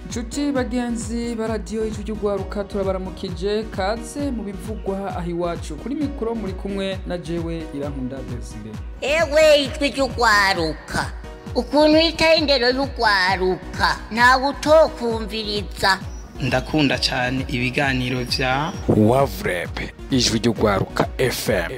Nshuti bagenzi ba radiyo Ijwi ry'Urwaruka, turabaramukije. Kaze mu bivugwa aho iwacu. Kuri mikoro muri kumwe na jewe Irankunda Desire. Ewe Ijwi ry'Urwaruka, ukuntu witaye indero y'urwaruka, ntawe utokumviriza. Ndakunda cyane ibiganiro vya Wavurep Ijwi ry'Urwaruka FM.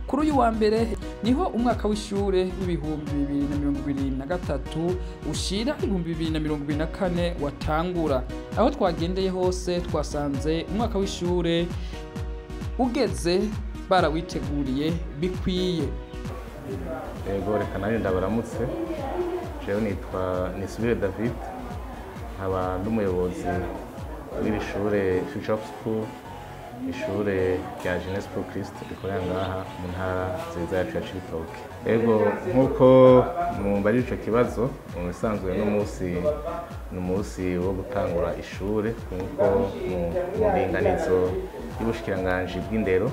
Kuri uyu wa mbere niho umwaka w'ishure w'2023 ushira 2024 watangura. Aho twagendeye hose twasanze umwaka w'ishure ugeze barawiteguriye bikwiye. Yego, reka nanjye ndabaramutse. Jewe nitwa Nisubire David, nkaba n'umuyobozi w'iri shure Future of School, ishure rya Jeunesse pour Christ rikorera ngaha mu ntara nziza yacu ya Cibitoke. Yego, nk'uko mumbarira ico kibazo, mu bisanzwe n'umunsi ni umunsi wo gutangura ishure, nk'uko mu ndinganizo y'ubushikiranganji bw'indero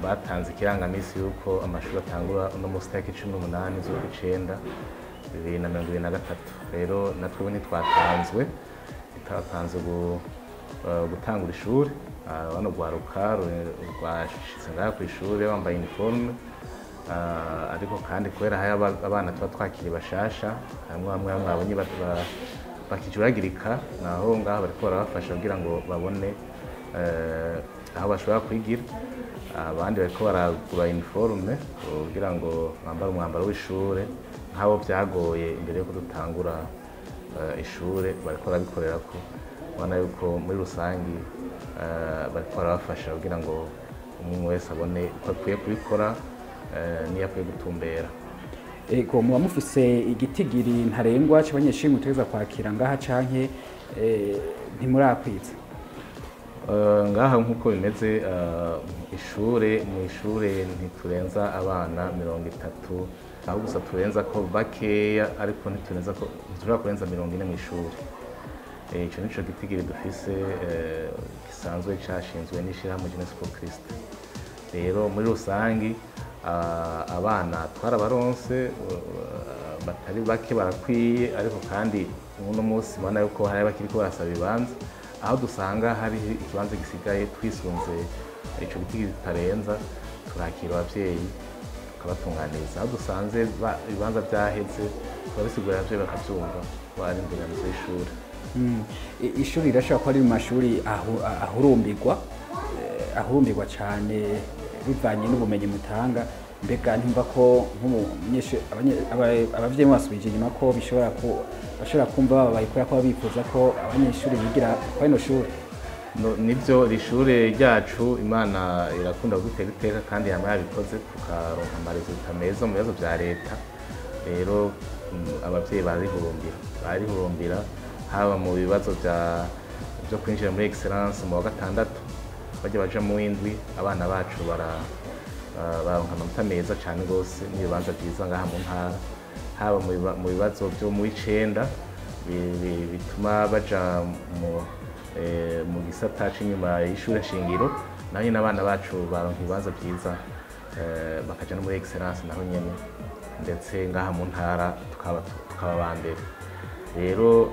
batanze ikirangamisi yuko amashuri atangura uno munsi tariki 18/9/2023. Rero natwe ntitwatanzwe, ntitwatanzwe gutangura ishuri. Bano rwaruka rwashitse ngaha kw'ishure bambaye uniforme, ariko kandi kubera hari abana tuba twakiriye bashasha, hamwe bamwe bamwe babonye bakijuragirika, naho ngaha bariko barabafasha kugira ngo babone aho bashobora kwigira. Abandi bariko baragura uniforme kugira ngo bambare umwambaro w'ishure, nk'abo vyagoye imbere yuko dutangura ishure bariko barabikorerako. Ubona yuko muri rusangi bariko barabafasha kugira ngo umwe wese abone uko akwiye kubikora niyo akwiye gutumbera. Ego, muba mufise igitigiri ntarengwa c'abanyeshuri mutegerezwa kwakira ngaha, canke ntimurakwiza? Ngaha nk'uko bimeze, ishure mu ishure ntiturenza abana 30, aho gusa turenza ko bakeya, ariko ntiturenza ko, ntitushobora kurenza 40 mu ishure. Ico nico gitigiri dufise gisanzwe cashinzwe n'ishirahamwe Jeunesse pour Christ. Rero muri rusangi abana twarabaronse batari bake, barakwiye, ariko kandi uno munsi mubona yuko hari abakiriko barasaba ibibanza. Aho dusanga hari ikibanza gisigaye twisunze ico gitigiri tutarenza, turakira abavyeyi tukabatunganiriza. Aho dusanze ibibanza vyaheze, turabisigurira abavyeyi bakavyumva ko ari indinganizo y'ishure. Ishuri rirashobora kuba riri mu mashuri ahurumbirwa cane bivanye n'ubumenyi mutanga. Mbega ntumva ko abavyeyi mubasubije inyuma ko bishobora bashobora kumva bababaye kubera ko baba bifuza ko abanyeshuri bigira kwa rino shure? No, nivyo, iri shure ryacu Imana irakunda kudutera iteka kandi yama yabikoze, tukaronka ama résultats meza mu bibazo vya leta. Rero abavyeyi bararihurumbira, bararihurumbira haba mu bibazo vyo kwinjira muri excellence mu wa gatandatu bajya baja mu w'indwi, abana bacu baronka amanota meza cane gose n'ibibanza vyiza ngaha mu ntara, haba mu bibazo vyo mu w'icenda bituma baja mu gisata c'inyuma y'ishure shingiro, naho nyene abana bacu baronka ibibanza vyiza, bakaja no muri excellence naho nyene, ndetse ngaha mu ntara tukaba ba mbere. Rero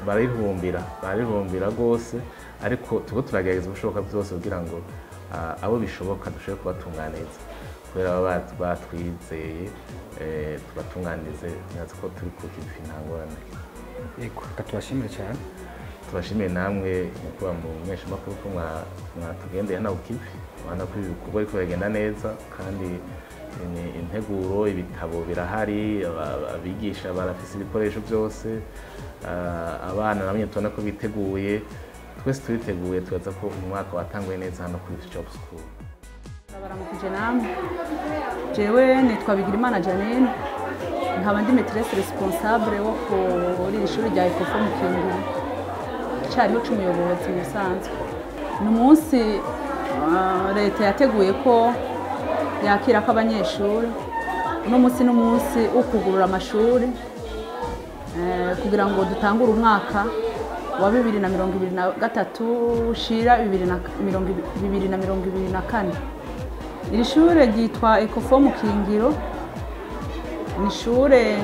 barihurumbira, barihurumbira rwose, ariko turiko turagerageza ubushoboka bwose kugira ngo abo bishoboka dushobore kubatunganiriza, kubera baba batwizeye, tubatunganirize. Ntibaze ko turi ku kivi, nta ngorane. Ego, reka tubashimire cyane. Tubashimiye namwe nyakubahwa mu menyeshamakuru ko mwatugendeye hano ku kivi. Ubona ko ibikorwa biriko biragenda neza kandi ni integuro, ibitabo birahari, abigisha barafise ibikoresho byose, abana nabo nyene tubona ko biteguye, twese turiteguye, tubaza ko umwaka watanguye neza hano kuri Future of School. Baramukije namwe. Jewe nitwa Bigirimana Janine, nkaba ndi maîtresse responsable wo kuri iri shuri rya Ecofo mu Kingiro, cariho c'umuyobozi mu bisanzwe. Ni umunsi leta yateguye ko yakira ko abanyeshuri. Uno munsi n'umunsi wo kugurura amashuri kugira ngo dutangure umwaka wa 2023 ushira 2024. Iri shure ryitwa Ecofo mu Kingiro, ni ishure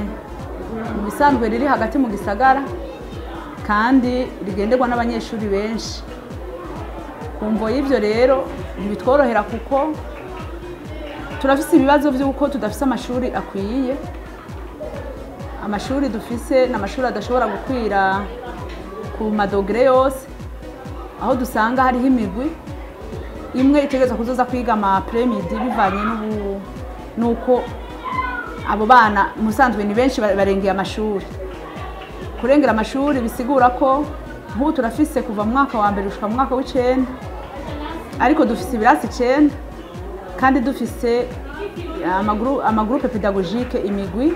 mu bisanzwe riri hagati mu gisagara kandi rigenderwa n'abanyeshuri benshi. Ku mvo y'ivyo rero ntibitworohera kuko turafise ibibazo by'uko tudafise amashuri akwiye. Amashuri dufise ni amashuri adashobora gukwira ku madogere yose, aho dusanga hariho imigwi imwe itegerezwa kuzoza kwiga ama après-midi bivanye n'uko abo bana musanzwe ni benshi barengeye amashuri. Kurengera amashuri bisigura ko nk'ubu turafise kuva mu mwaka wa mbere gushika mu mwaka w'icenda, ariko dufise ibirasi 9 kandi dufise amagroupe pédagogique imigwi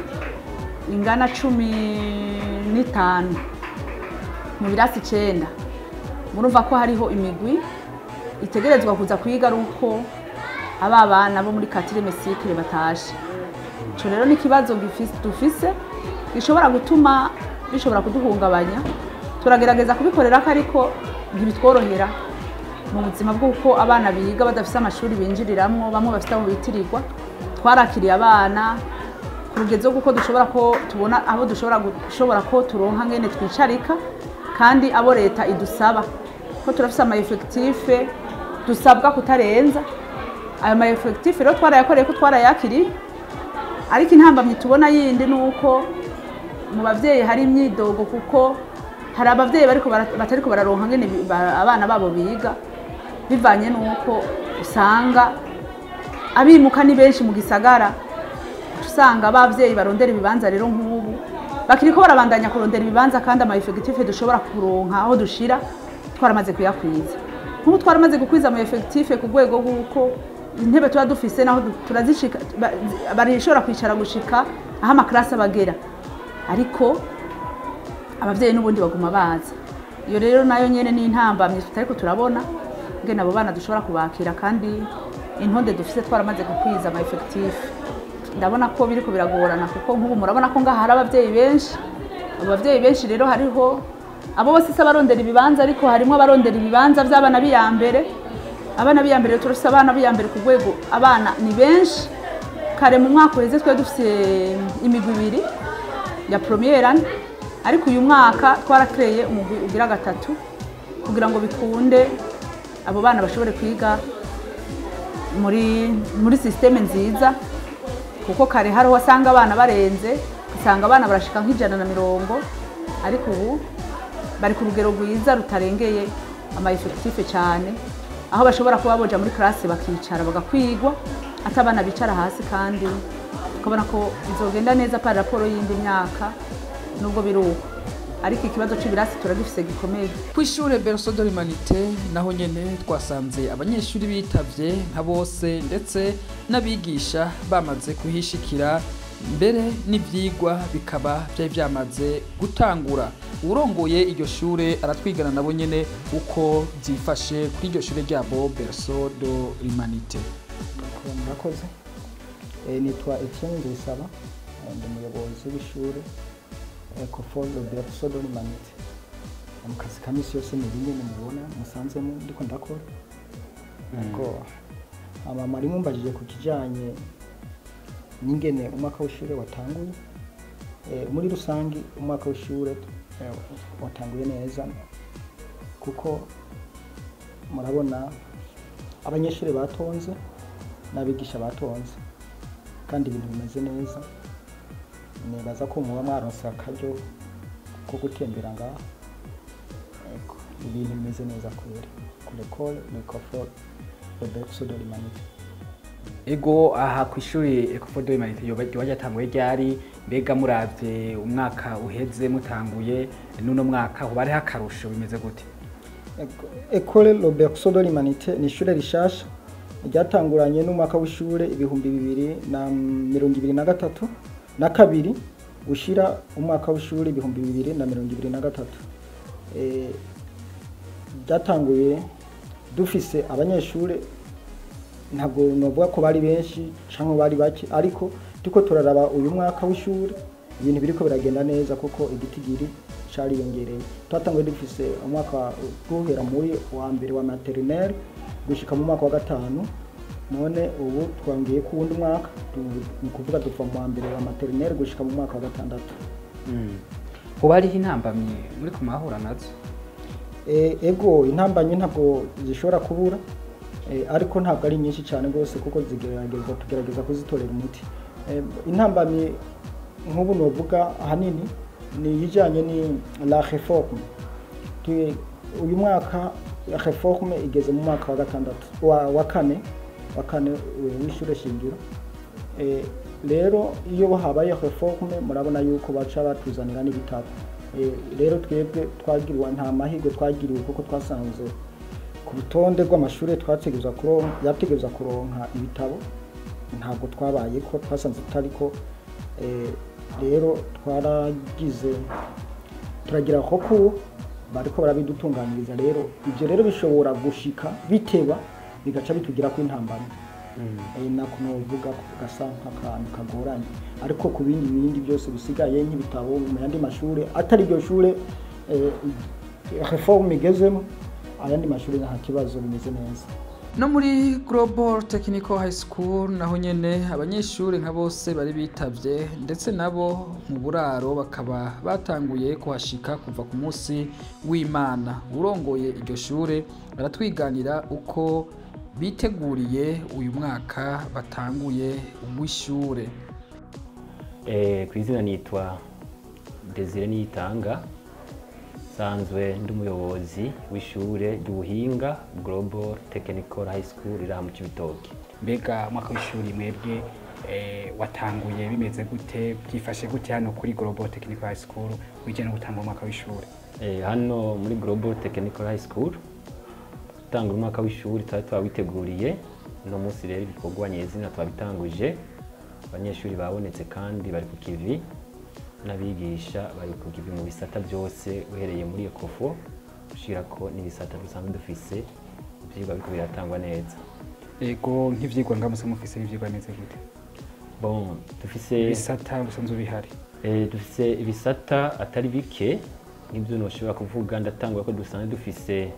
ingana 15 mu birasi 9. Murumva ko hariho imigwi itegerezwa kuza kwiga ari uko aba bana bo muri 4e cycle batashe. Ico rero ni ikibazo dufise gishobora gutuma bishobora kuduhungabanya. Turagerageza kubikorera ko ariko ntibitworohera mu buzima bw'uko abana biga badafise amashuri binjiriramwo, bamwe bafite aho bitirirwa. Twarakiriye abana ku rugezo rw'uko dushobora ko tubona aho dushobora gushobora ko turonka ngene twicarika, kandi abo leta idusaba ko turafise ama effectif dusabwa kutarenza. Ayo ma effectif rero twarayakoreye ko twarayakiriye, ariko intambamyi tubona yindi nuko mu bavyeyi hari imyidogo, kuko hari abavyeyi bariko batariko bararonka ngene abana babo biga, bivanye nuko usanga abimuka ni benshi mu gisagara. Usanga abavyeyi barondera ibibanza rero nk'ubu bakiriko barabandanya kurondera ibibanza, kandi ama effectif dushobora kuronka aho dushira twaramaze kuyakwiza. Nk'ubu twaramaze gukwiza ama effectif ku rwego rw'uko intebe tuba dufise naho turazishika, barishobora kwicara gushika aho amaklasi abagera, ariko abavyeyi n'ubundi baguma baza. Iyo rero nayo nyene ni intambamyi tutariko turabona ngene abo bana dushobora kubakira, kandi intonde dufise twaramaze gukwiza ama effectif. Ndabona ko biriko biragorana kuko nk'ubu murabona ko ngaha hari abavyeyi benshi. Abo bavyeyi benshi rero hariho abo bose se barondera ibibanza, ariko harimo abarondera ibibanza by'abana b'iyambere. Abana b'iyambere turafise abana b'iyambere ku rwego abana ni benshi. Kare mu mwaka uheze twari dufise imigwi ibiri ya première année, ariko uyu mwaka twarakreye umugwi ugira gatatu kugira ngo bikunde abo bana bashobore kwiga muri systeme nziza, kuko kare hariho wasanga abana barenze, usanga abana barashika nk'150, ariko ubu bari ku rugero rwiza rutarengeye ama effectif cyane, aho bashobora kuba boja muri classe bakicara bagakwigwa atabana bicara hasi, kandi tukabona ko bizogenda neza par rapport y'indi myaka nubwo biruko. Ariko ikibazo c'ibirasi turagifise gikomeye. Kw'ishure Berceau de l'Humanité naho nyene twasanze abanyeshuri bitavye nka bose, ndetse n'abigisha bamaze kuhishikira, mbere n'ivyigwa bikaba vyari vyamaze gutangura. Urongoye iryo shure aratwigana nabo nyene uko vyifashe kuri iryo shure ryabo Berceau de l'Humanité. Murakoze. Nitwa Etienne Ndayisaba, ndi umuyobozi w'ishure Ecofo le Berceau de l'Humanité. Mu kazi ka misi yose ni bimwe mubona musanzemo ndiko ndakora. Ariko mwari mumbajije ku kijanye n'ingene umwaka w'ishure watanguye. Muri rusangi umwaka w'ishure watanguye neza, kuko murabona abanyeshure batonze n'abigisha batonze, kandi ibintu bimeze neza. Nibaza ko muba mwaronse akaryo ko gutembera ngaha. Ego, ibintu bimeze neza kubera ku l'école l'Ecofo le Berceau de l'Humanité. Ego, aha kw'ishuri Ecofo de l'Humanité yoba ryatanguye ryari? Mbega muravye umwaka uheze mutanguye n'uno mwaka hoba hariho akarusho, bimeze gute? École le Berceau de l'Humanité ni ishure rishasha ryatanguranye n'umwaka w'ishure 2023 na kabiri ushira umwaka w'ishure 2023. Ryatanguye dufise abanyeshure, ntabwo novuga ko bari benshi canke bari bake, ariko turiko turaraba uyu mwaka w'ishure ibintu biriko biragenda neza kuko igitigiri cariyongereye. Twatanguye dufise umwaka guhera muri wa mbere wa maternelle gushika mu mwaka wa gatanu, none ubu twongeye ku wundi mwaka, ni ukuvuga duva mu wa mbere wa maternelle gushika mu mwaka wa gatandatu. Hoba hariho intambamyi muri ku mahura nazo? Ego, intambamyi ntabwo zishobora kubura, ariko ntabwo ari nyinshi cyane rwose, kuko zigerageza, tugerageza kuzitorera umuti. Intambamyi nk'ubu novuga ahanini ni ijyanye ni la réforme. Uyu mwaka réforme igeze mu mwaka wa gatandatu, wa kane w'ishure shingiro. Rero iyo habaye réforme, murabona yuko baca batuzanira n'ibitabo. Rero twebwe twagiriwe, nta mahirwe twagiriwe, kuko twasanze ku rutonde rw'amashuri twategerezwa kuronka, yategerezwa kuronka ibitabo, ntabwo twabaye ko twasanze tutariko. Rero twaragize, turagira ko bariko barabidutunganyiriza. Rero ibyo rero bishobora gushika biteba, bigaca bitugira ko intambamyi. Nako novuga ko gasa nk'akantu kagoranye, ariko ku bindi byose bisigaye nk'ibitabo mu yandi mashuri atari iryo shure réforme igezemo, ayandi mashuri nta kibazo, bimeze neza. No muri Global Technical High School naho nyene abanyeshuri nka bose bari bitavye, ndetse nabo mu buraro bakaba batanguye kuhashika kuva ku munsi w'Imana. Urongoye iryo shure baratwiganira uko biteguriye uyu mwaka batanguye w'ishure. Ku izina nitwa Desire Niyitanga, nsanzwe ndi umuyobozi w'ishure ry'ubuhinga Global Technical High School riri aha mu Cibitoke. Mbega umwaka w'ishuri mwebwe watanguye bimeze gute, byifashe gute hano kuri Global Technical High School bijyanye no gutanga umwaka w'ishuri? Hano muri Global Technical High School, gutanga umwaka w'ishuri twari twawiteguriye. Uno munsi rero ibikorwa nyezina twabitanguje, abanyeshuri babonetse kandi bari ku kivi, n'abigisha bari ku kivi mu bisata byose, uhereye muri ECOFO ushirako n'ibisata dusanzwe dufise, ivyigwa biriko biratangwa neza. Ego, nk'ivyigwa ngamuse mufise ivyigwa bimeze gute? Bon, dufise ibisata bisanzwe bihari. Dufise ibisata atari bike. Nk'ibyo noshobora kuvuga, ndatangura ko dusanzwe dufise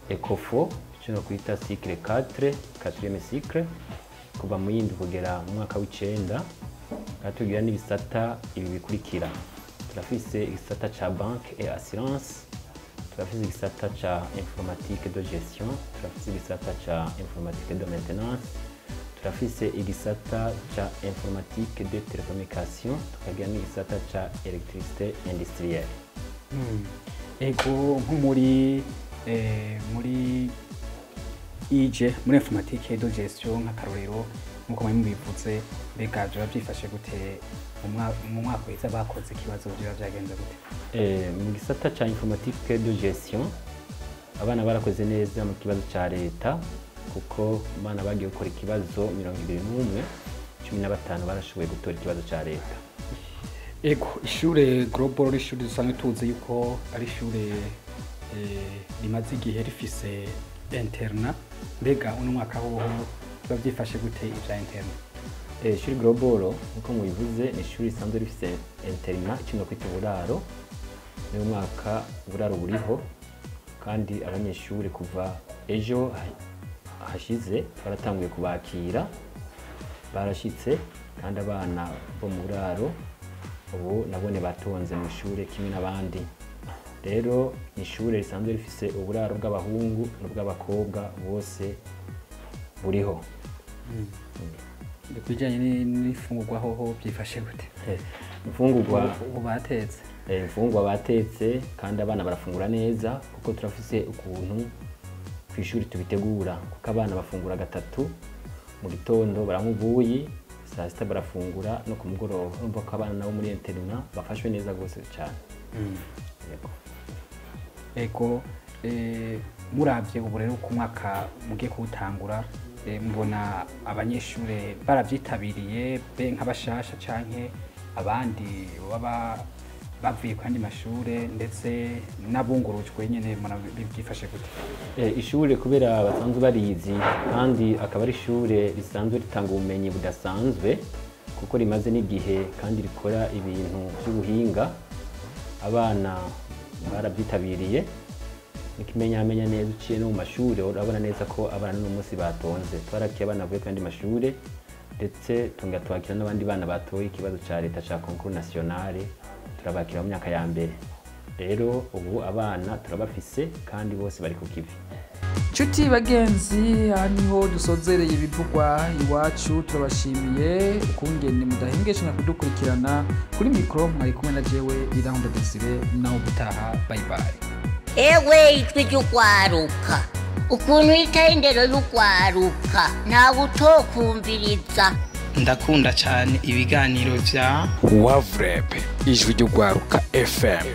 ECOFO, icyo nokwita cycle 4, 4e cycle, kuva mu yindi kugera mu mwaka w'icenda. Tukaba tugira n'ibisata ibi bikurikira: turafise igisata ca banque et assurance, turafise igisata ca informatique de gestion, turafise igisata ca informatique de maintenance, turafise igisata ca informatique de télécommunication, tukagira n'igisata ca électricité industrielle. Ego, nko muri ije muri informatique de gestion, nk'akarorero, nk'uko mwari mubivuze, mbega vyoba vyifashe gute mu mwaka uheze bakoze ikibazo, vyoba vyagenze gute? Mu gisata ca informatique de gestion, abana barakoze neza mu kibazo ca leta, kuko abana bagiye gukora ikibazo 21, 15 barashoboye gutora ikibazo ca leta. Ego, ishure Global ni ishure dusanzwe tuzi yuko ari ishure rimaze igihe rifise internat. Mbega uno mwaka hoho biba byifashe gute ivya internat? Ishuri Global, nkuko mubivuze, ni ishuri risanzwe rifise internat, icyo kwita uburaro. Uyu mwaka uburaro buriho, kandi abanyeshuri kuva ejo hashize baratanguye kubakira, barashitse, kandi abana bo mu buraro ubu nabone batonze mu ishure kimwe n'abandi. Rero ni ishure risanzwe rifise uburaro bw'abahungu n'ubw'abakobwa, bose buriho. Ku bijyanye n'ifungurwa hoho byifashe gute? Imfungurwa Ubu batetse? Imfungurwa batetse, kandi abana barafungura neza, kuko turafise ukuntu ku ishuri tubitegura, kuko abana bafungura gatatu mu gitondo, baranywa ubuyi, saa sita barafungura, no ku mugoroba. Urumva ko abana nabo muri internat bafashwe neza rwose cyane. Yego. Ego, muravye ubu rero ku mwaka mugiye kuwutangura, mubona abanyeshure baravyitabiriye, be nk'abashasha canke abandi baba bavuye ku yandi mashure, ndetse n'abungurujwe nyene, mubona byifashe gute? Ishure kubera basanzwe barizi, kandi akaba ari ishure risanzwe ritanga ubumenyi budasanzwe, kuko rimaze n'igihe kandi rikora ibintu by'ubuhinga, abana barabyitabiriye. N'ikimenyamenya neza, uciye no mu mashure urabona neza ko abana n'uno munsi batonze. Twarakiye abana bavuye ku yandi mashure, ndetse tunga twakira n'abandi bana batoye ikibazo ca leta ca concours nationale. Turabakira mu myaka ya mbere. Rero ubu abana turabafise kandi bose bari ku kivi. Nshuti bagenzi, aha niho dusozereye ibivugwa iwacu. Turabashimiye ukungene mudahengeshanya kudukurikirana. Kuri mikoro mwari kumwe na jewe Irahunda Desire. Naho gutaha, bye bye. Ewe ijwi ry'urwaruka, ukuntu yitaye indero y'urwaruka, ntawe utokumviriza. Ndakunda cyane ibiganiro vya Wavurep, ijwi ry'urwaruka FM.